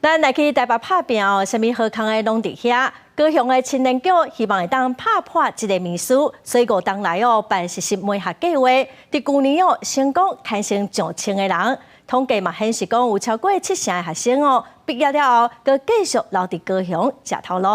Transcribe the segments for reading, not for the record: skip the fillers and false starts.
咱來去台北拍拚哦，啥物好康的攏佇遐。高雄的青年局希望會當拍破這个迷思，所以五冬來哦辦實習媒合計劃，佇舊年哦成功牽成上千个人。統計嘛顯示講有超過七成的學生哦畢業了後，閣繼續留佇高雄食頭路。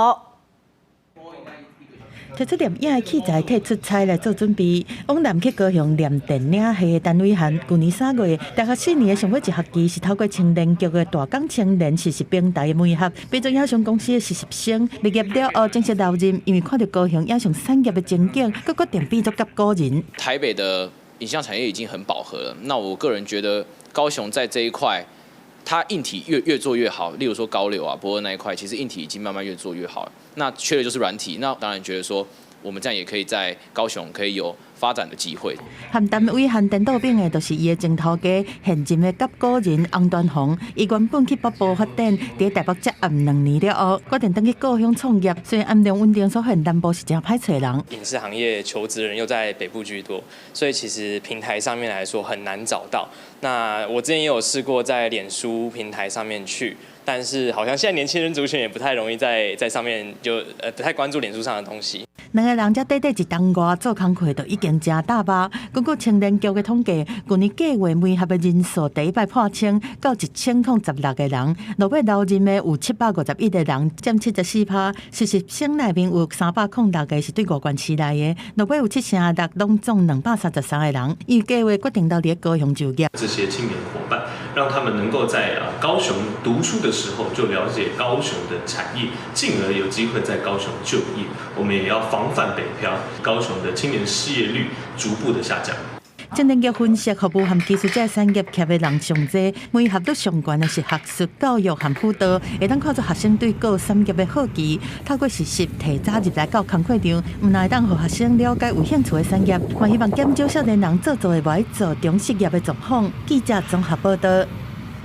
提出攝影的器材，替出差來做準備。往南去高雄念電影系的陳偉涵，舊年3月，大學4年的上尾一學期是透過青年局的大港青年實習平台的媒合，變做影像公司的實習生。畢業了後正式留任，因為看著高雄影像產業的前景，閣決定變做合夥人。台北的影像產業已經很飽和了，那我個人覺得高雄在這一塊，它硬體越做越好，例如說高柳啊、駁二那一塊，其實硬體已經慢慢越做越好了。那缺的就是軟體，那當然覺得說，我們這樣也可以在高雄可以有發展的機會。和陳偉漢顛倒反的，就是伊的前頭家現任的合夥人洪端宏。伊原本去北部發展，佇台北接案2年了後，決定轉去高雄創業。雖然暗中穩定，所以南部是誠歹揣人。影視行業求職人又在北部居多，所以其實平台上面來說很難找到。那我之前也有試過在臉書平台上面去，但是好像現在年輕人族群也不太容易在上面就不太關注臉書上的東西。兩个人才短短一冬外做工課就已經誠踏實。根據青年局的統計，舊年計劃媒合的人數第一擺破千，到1016個人，落尾留任的有751個人，佔74%。實習生內面有306個是對外縣市來的，落尾有七成六，攏總233個人。伊計劃決定留佇高雄就業。這些青年夥伴，讓他們能夠在高雄讀書的時候就了解高雄的產業，進而有機會在高雄就業。我們也要防範北漂，高雄的青年失業率逐步的下降。青年局分析，服務和技術這產業徛的人上濟，媒合率上懸的是學術教育和輔導，會當看出學生對各產業的好奇。透過實習提早入來到工課場，毋但會當予學生了解有興趣的產業，嘛希望減少少年人做做會無愛做中失業的狀況。記者綜合報道。